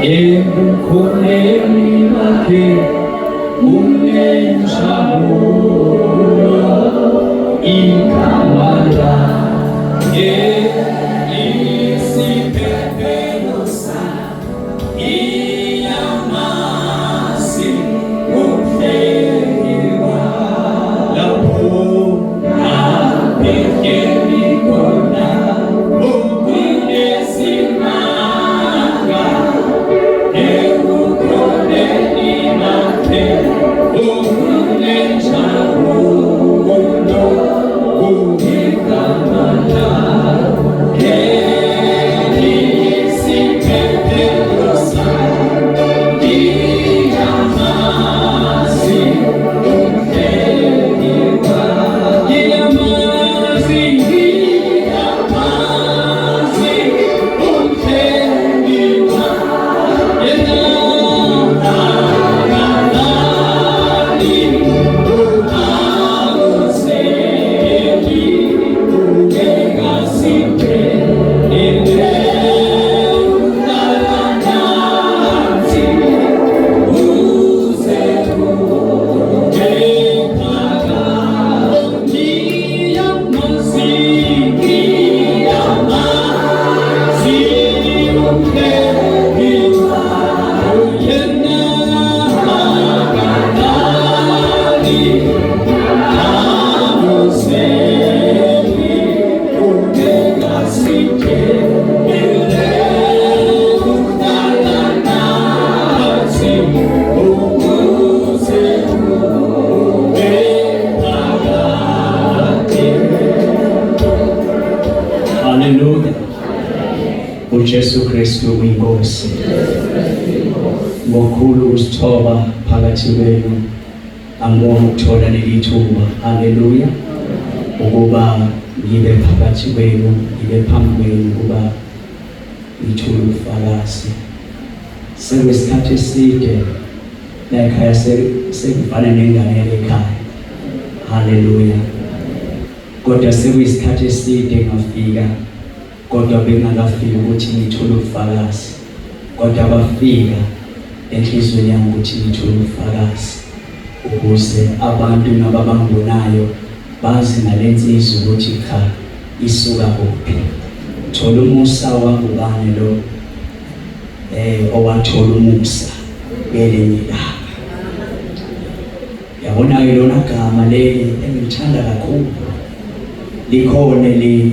Ebukhoneni bakhe kunenjabulo, igama lakhe isiphephelo sami, iyamazi umhlengi wami. Lapho abhekeni khona okunesimanga, ebukhoneni bakhe okunenjabulo, kuyigama lakhe isiphephelo sami, iyamazi umhlengi wami, iyamazi, iyamazi umhlengi wami, yena akalali uhamuzeli ungengasiphelile ulala nathi uze ube phakade. Ngiyamazi, ngiyamazi umhlengi wami, yena akalali uhamuzeli ungengasiphelile ulala nathi ukuze ube phakade. Haleluya. UJesu Kristu uyinkosi. Ngokhulu ukusithoba phakathi kwenu angibonga ukuthola leli thuba. Haleluya. Ukuba ngibe phakathi kwenu, ngibe phambi kwenu ukuba ngithule ubufakazi. Sekuyisikhathi eside la ekhaya sekufana nengane ekhaya. Haleluya. Kodwa sekuyisikhathi eside ngafika, kodwa bengakafiki ukuthi ngithole ubufakazi, kodwa bafika enhliziyweni yami ukuthi ngithole ubufakazi ukuze abantu nababangibonayo bazi nalensizwa ukuthi cha, isuka kuphi. Thola umusa wangubani lo owathola umusa ngelinye ilanga. Yabona-ke lona gama leli engilithanda kakhulu, likhona elinye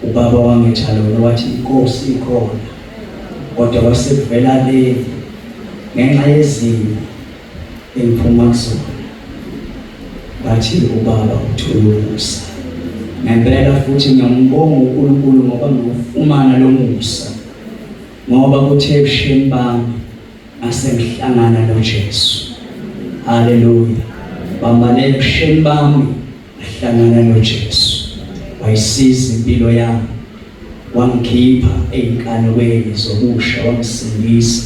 ubaba wangetha lona wathi inkosi ikhona, kodwa kwasekuvela leli ngenxa yezimo engiphuma kuzona. Bathi ubaba uthole umusa ngempela, futhi ngiyambonga uNkulunkulu ngoba ngiwufumana lo musa, ngoba kuthe ebusheni bami ngase ngihlangana noJesu. Haleluya. Bambane ebusheni bami ngahlangana noJesu, wayisiza impilo yami, wangikhipha ey'nkanukweni zobusha, wangisindisa,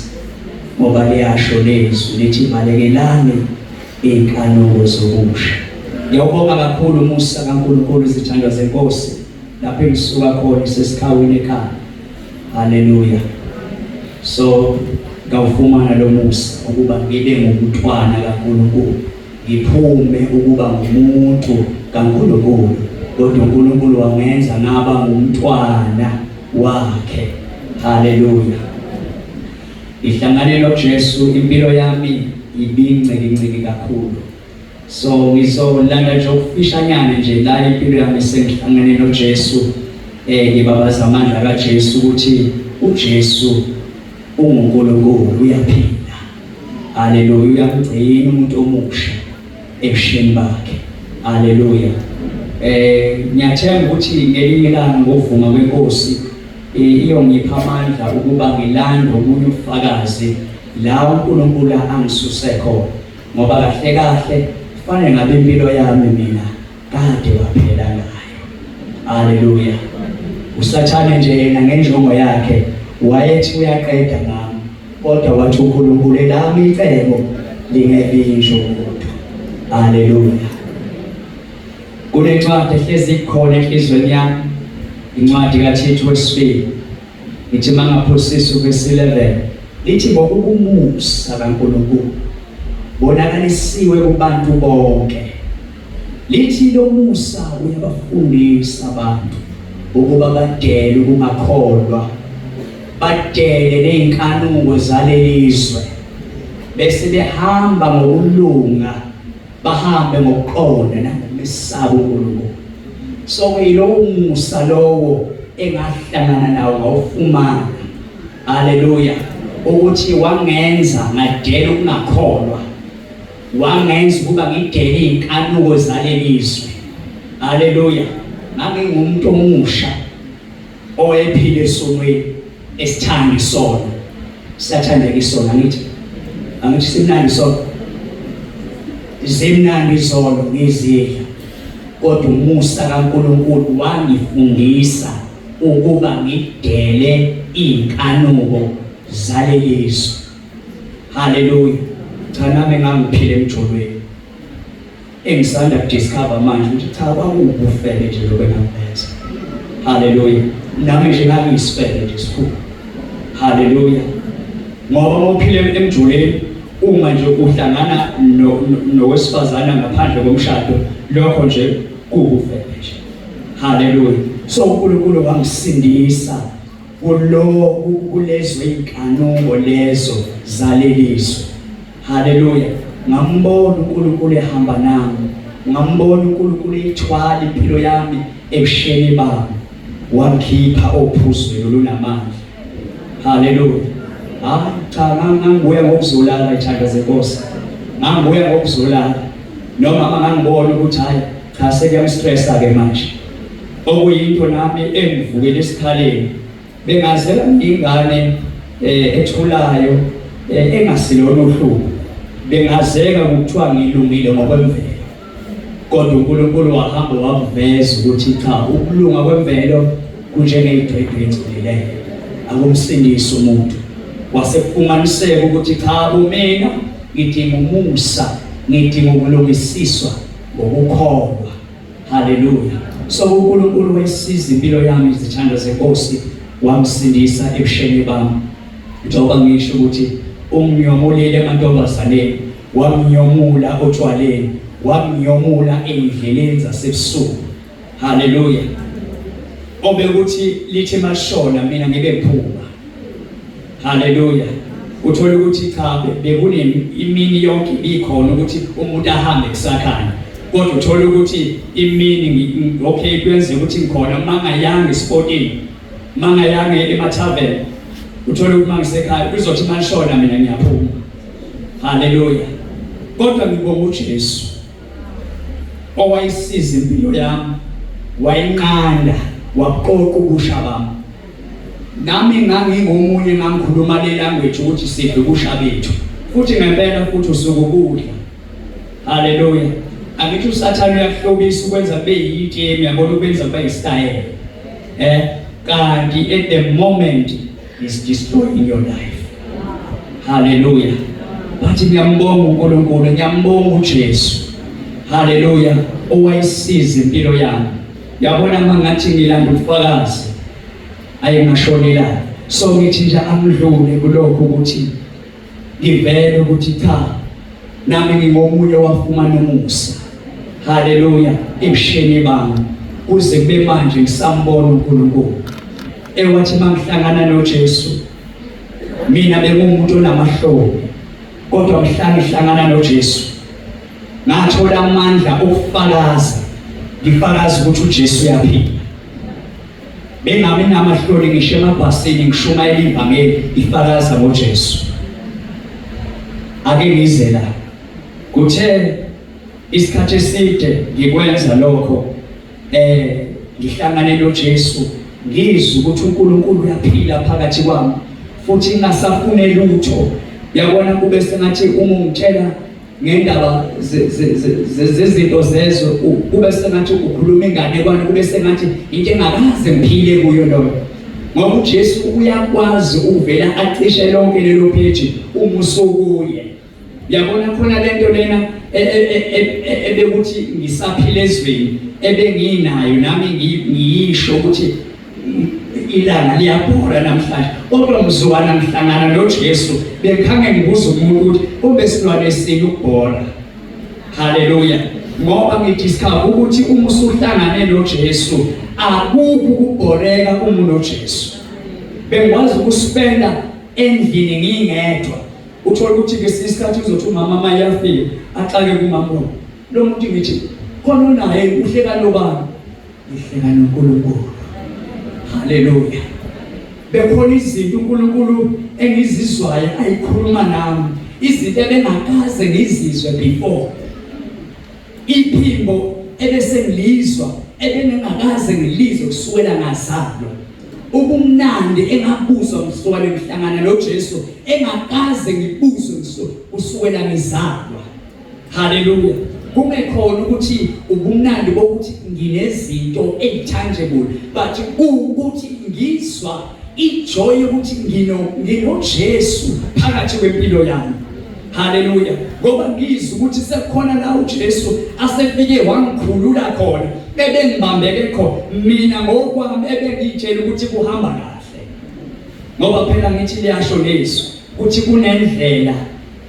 ngoba liyasho lezwi lithi balekelani iy'nkanuko zobusha. Ngiyawubonga kakhulu umusa kaNkulunkulu, izithandwa zenkosi, lapho engisuka khona isesikhawini ekhaya. Haleluya. So ngawufumana lo musa ukuba ngibe ngumntwana kaNkulunkulu, ngiphume ukuba ngumuntu kaNkulunkulu, kodwa uNkulunkulu wangenza ngaba ngumntwana wakhe. Haleluya. Ngihlangane noJesu, impilo yami ibinciki kakhulu. So ngizolanda nje okufishanyana nje la impilo yami sengihlangene noJesu, ngibabaza amandla kaJesu ukuthi uJesu unguNkulunkulu, uyaphila. Haleluya, uyamgcina umuntu omusha ebusheni bakhe. Haleluya. Ngiyathemba ukuthi ngelinye ilanga ngovuma kwenkosi iyongipha amandla ukuba ngilande omunye ubufakazi la uNkulunkulu angisuse khona, ngoba kahle kahle kufanele ngabe impilo yami mina kade waphela ngayo. Haleluya. Usathane nje yena ngenjongo yakhe wayethi uyaqeda ngami, kodwa wathi uNkulunkulu elami icebo lingevinjwe umuntu. Haleluya. Kunencwadi ehlezi ikhona enhliziyweni yami, incwadi kaThithu wesibili. Ngithi mangaphosisa uvesi 11 lithi ngokuba umusa kaNkulunkulu bonakalisiwe kubantu bonke. Lithi lo musa uyabafundisa abantu ukuba badele ukungakholwa, badele nezinkanuko zalelizwe, bese behamba ngokulunga, bahambe ngokuqonda nangokumesaba uNkulunkulu. So yilowo musa lowo engahlangana nawo ngawufumana. Haleluya! Ukuthi wangenza ngadela ukungakholwa, wangenza ukuba ngidele izinkanuko zalelizwe. Haleluya! Ngangingumuntu omusha owayephila esonweni, esithanda isono. Siyathandeka isono, angithi? Angithi simnandi isono? Zimnandi izono ngizidla, kodwa umusa kaNkulunkulu wangifundisa ukuba ngidele inkanuko zalelizwe. Haleluya! Cha, nami ngangiphila emjolweni engisanda kudiscover manje ukuthi cha, kwakuwubufebe nje lokho engangikwenza. Haleluya! Nami nje ngangiyisifebe nje esikhulu. Haleluya! Ngoba uma uphila emjolweni, uma nje uhlangana nowesifazana ngaphandle komshado, lokho nje kuwubufebe nje. Haleluya! So uNkulunkulu wangisindisa kulo kulezo inkanuko lezo zalelizwe. Haleluya! Ngambona uNkulunkulu ehamba nami, ngambona uNkulunkulu eyithwala impilo yami ebusheni bami, wangikhipha ophuzweni olunamandla. Haleluya! Hayi cha, ngangibuya ngokuzolala ithanda zenkosi, ngangibuya ngokuzolala. Nomama ngangibona ukuthi hayi cha, sekuyamstressa ke manje, okuyinto nami engivukela esikhaleni. Bengazela ingane ethulayo, engasilona uhlupho, bengazeka ngokuthiwa ngilungile ngokwemvelo, kodwa uNkulunkulu wahamba wakuveza ukuthi cha, ukulunga kwemvelo kunjengeyidwedwe engcolileyo, akumsindisi umuntu. Wasekufumaniseka ukuthi cha, kumina ngidinga umusa, ngidinga ukulungisiswa ngokukholwa. Haleluya! So uNkulunkulu wayisiza impilo yami, izithando zenkosi, wamsindisa ebusheni bami. Njengoba ngisho ukuthi unginyomulile emantombazaneni, wamnyomula otshwaleni, wamnyomula ey'ndleleni zasebusuku. Haleluya! Obekuthi lithi mashona mina ngibe ngiphuma. Haleluya! Uthola ukuthi cha, bekune imini yonke ibikhona ukuthi umuntu ahambe kusakhanya, kodwa uthola ukuthi imini, okay, kuyenzeka ukuthi ngikhona mangayanga esipotini, mangayanga emathaveni, uthola ukuthi mangisekhaya kuzothi mashona mina ngiyaphuma. Haleluya! Kodwa ngibonga uJesu owayisiza impilo yami, wayinqanda, waqoqa ubusha bami. Nami ngangingomunye ngangikhuluma le language ukuthi sidla ubusha bethu, futhi ngempela futhi usuke ukudla. Haleluya! Angithi uSathane uyakuhlobisa ukwenza kube yitemu, yabona, ukwenza kube yisitayela, kanti at the moment is destroying your life. Haleluya! Bathi ngiyambonga uNkulunkulu, ngiyambonga uJesu. Haleluya! Owayisiza impilo yami. Yabona, mangathi ngilanda ubufakazi ayengashonela. So ngithi nje angidlule kulokho ukuthi ngivele ukuthi cha, nami ngingomunye wafumana umusa. Haleluya! Ebusheni bami kuze kube manje ngisambona uNkulunkulu. Ewathi mangihlangana noJesu, mina bengumuntu onamahloni, kodwa mhla ngihlangana noJesu ngathola amandla okufakaza, ngifakaza ukuthi uJesu uyaphila. Bengami namahloni ngisho emabhasini ngishumayela ivangeli, ifakaza ngoJesu. Ake ngize la, kuthe isikhathi eside ngikwenza lokho, ngihlangane noJesu, ngizwe ukuthi uNkulunkulu uyaphila phakathi kwami futhi ngingasafune lutho. Yabona, kube sengathi uma ungitshela ngendaba zezinto zezwe, kube sengathi ukhuluma inganekwane, kube sengathi into engakaze ngiphile kuyo loyo, ngoba uJesu uyakwazi ukuvela acishe lonke lelo page uma usukuye. Yabona, khona lento lena ebekuthi ngisaphila ezweni ebenginayo nami ngiyisho ukuthi Ilanga liyabhora namhlanje. Kodwa mzukwana ngihlangana noJesu, bengikhange ngibuza umuntu ukuthi kumbe silwane sini ukubhora. Haleluya. Ngoba ngidiscover ukuthi uma usuhlangane noJesu akukho ukubhoreka uma unoJesu. Bengikwazi ukuspenda endlini ngingedwa. Uthola ukuthi ngesinye isikhathi uzothi umama mayafika axake kumama lo muntu ngithi khona unaye uhleka lobani ngihleka noNkulunkulu. Haleluya. Bekhona izinto uNkulunkulu engizizwayo ayikhuluma nami, izinto ebengakaze ngizizwe before. Iphimbo ebese ngilizwa ebengingakaze ngilizwe kusukela ngazalwa. Ubumnandi engabuzwa msukela ngihlangana noJesu engakaze ngibuzwe kusukela ngizalwa. Haleluya. Kungekhona ukuthi ubumnandi bokuthi nginezinto ezitangible but ukuthi ngizwa ijoy yokuthi ngino nginoJesu phakathi kwempilo yami. Haleluya. Ngoba ngizwa ukuthi sekukhona la uJesu asefike wangikhulula khona ebengibambeke khona mina ngokwami ebengitshela ukuthi kuhamba kahle. Ngoba phela ngithi liyasho lezwi ukuthi kunendlela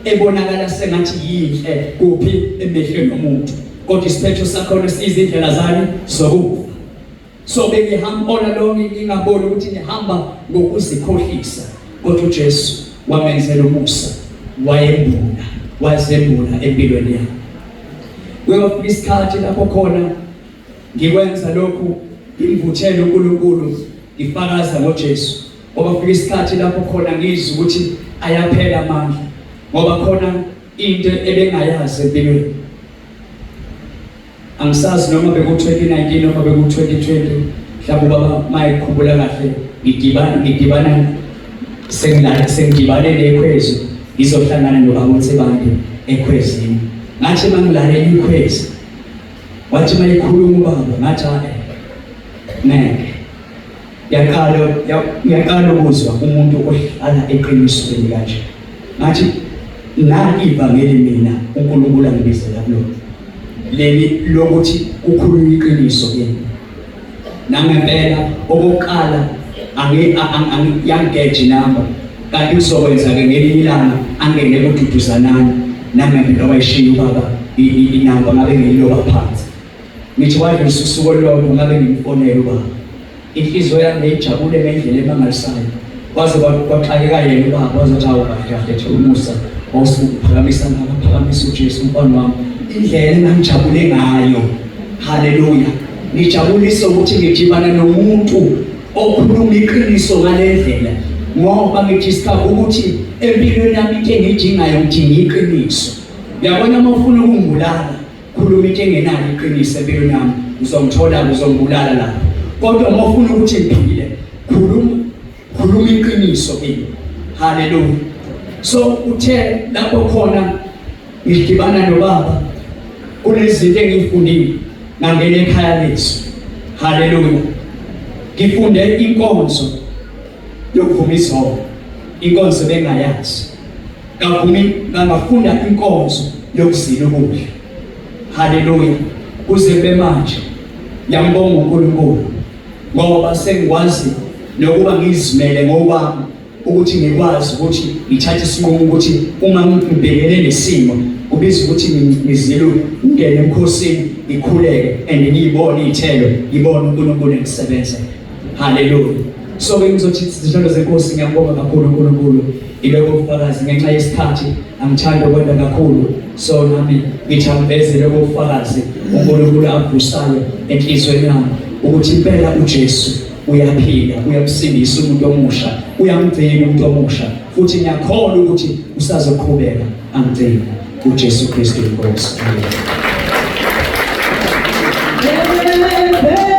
ebonakala sengathi yinhle kuphi emehlweni omuntu kodwa isiphetho sakhona siyizindlela zani zokufa. So bengihamba all along ngingaboni ukuthi ngihamba ngokuzikhohlisa, kodwa uJesu wamenzela umusa, wayembula, wazembula empilweni yami. Kuyofika isikhathi lapho khona ngikwenza lokhu ngimvuthele uNkulunkulu ngifakaza ngoJesu. Ngoba fika isikhathi lapho khona ngizwa ukuthi ayaphela amandla, ngoba khona into ebengayazi empilweni. Angisazi noma beku-2019 noma beku-2020, mhlawumbe ubaba mayekhumbula kahle, ngidibana ngidibana sengilala sengidibane nekhwezi ngizohlangana nobaba uNsibande ekhwezini. Ngathi mangilalela ikhwezi, wathi mayikhuluma ubaba, ngathi ngeke yaqala yaqala ukuzwa umuntu ohlala eqinisweni kanje. Ngathi nali ivangeli mina uNkulunkulu angibizela kulona leli lokuthi kukhulunywa iqiniso kimi. Nangempela okokuqala angiyangeji namba kanti uzokwenza ke ngelinye ilanga angene kududuzanani. Nangempela wayishiya ubaba inamba ngabe ngiyiloba phansi. Ngithi wadlulisa usuku olulodwa ngabe ngimfonela ubaba. Inhliziyo yami yayijabule ngendlela emangalisayo. Kwaze kwaxakeka yena ubaba wazothi awu kahle kahle thi umusa wawusuphakamisa ngakaphakamisa uJesu umfana wami. Indlela engangijabule ngayo. Haleluya. Ngijabulisa ukuthi ngidibana nomuntu okhuluma iqiniso ngale ndlela ngoba ngidiscover ukuthi empilweni yami into engiyidingayo ngidinga iqiniso. Uyabona uma ufuna ukungibulala khuluma into engenalo iqiniso empilweni yami, uzongithola uzongibulala lapho. Kodwa uma ufuna ukuthi ngiphile, khuluma khuluma iqiniso kimi. Haleluya. So uthe lapho khona ngidibana nobaba kunezinto engifundile ngangena ekhaya lethu. Haleluya. Ngifunde inkonzo yokuvuma izono, inkonzo bengayazi. Ngavumi ngangafunda inkonzo yokuzila ukudla. Haleluya. Kuze kube manje ngiyambonga uNkulunkulu ngoba sengikwazi nokuba ngizimele ngokwami ukuthi ngikwazi ukuthi ngithathe isinqumo ukuthi uma ngibhekene nesimo kubiza ukuthi ngizile ngingene emkhosini ngikhuleke and ngiyibone iy'thelo ngibone uNkulunkulu engisebenza. Haleluya. So ke ngizothi izithelo zenkosi ngiyambonga kakhulu uNkulunkulu iloko bufakazi ngenxa yesikhathi angithandi ukwenda kakhulu so nami ngithi angiveze lobo bufakazi uNkulunkulu avusayo enhliziyweni yami ukuthi impela uJesu uyaphila uyamsindisa umuntu omusha uyamgcina umuntu omusha futhi ngiyakholwa ukuthi usazoqhubeka amgcine uJesu Kristu inkosi. Amen.